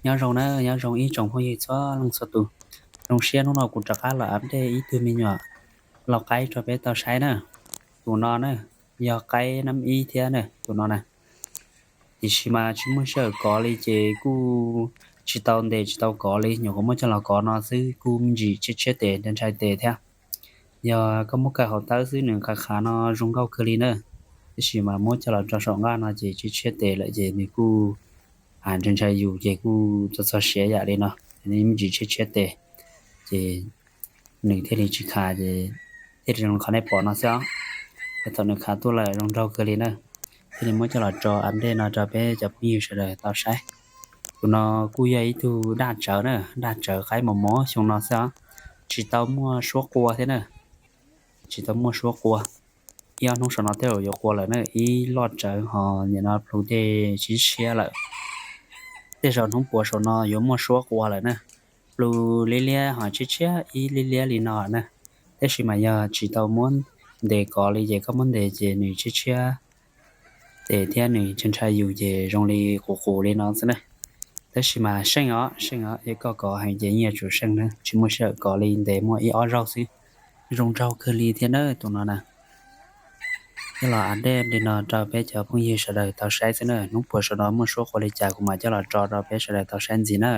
Nyob zoo na, nyob zoo ib tsoom phooj ywg txhua leej txhua tus. Zoo siab hnub no kuv rov qab los update ib tug me nyuam lau qaib rau peb tau saib na. Tus no na, yog qaib nab ib thiab na, tus no na. Tiam sis mas tsis muaj sij hawm kov li ces kuj tsis tau ntes tsis tau kov li, nyuam qhuav muab coj los kov no xwb kuj me ntsis tshiab tshiab tes, ntshai ntshai tes thiab. Yog koj muab kaw hauv tawb xwb nws qhav qhav no zoo nkauj kawg li na, tab sis mas muab coj los tso saum nqaj no ces tshiab tshiab tes lawm ces nws kuj ntshai ntshai yus ces kuj txog txog siav yam li no, me ntsis tshiab tshiab tes, ces nws thiaj li tsis khav ces thiaj li zoo qhov nej pom no xwb os. Ces thaum nws khav tuaj lawm zoo nraug kawg li na, thiaj li muab coj los tso update no rau peb cov phooj ywg sawv daws tau saib. Tus no kuj yog ib tug daj tsawv na, daj tsawv qaib mos mos xyoo no xwb os, tsis tau muaj suab qua thiab na, tsis tau muaj suab qua. Ib ob hnub saum no tej zaum yuav qua lawm na, ib loj tsawv ho nim no plhu tej siab siab lawm. Tej zaum hnub puav saum no yuav muaj suab qua lawm na, plhu liab liab ho tshiab tshiab ib liab liab li no na. Tab sis mas yog tsis tau muab ntes kov li ces koj muab ntes ces nws tshiab tshiab tes thiab nws ntshai ntshai yus ces zoo li qus qus li no xwb na. Tab sis mas seej os, seej os, yog koj kov heev ces yeej yuav tsum seej na, tsis muaj sij hawm kov li, ntes muaj ib ob zaug xwb. Zoo nraug kawg li thiab na tus no na. Coj los update li no rau peb cov phooj ywg sawv daws tau saib xwb na, hnub puav saum no muaj suab qua li cas kuv mam coj los tso rau peb sawv daws tau saib ntxiv na.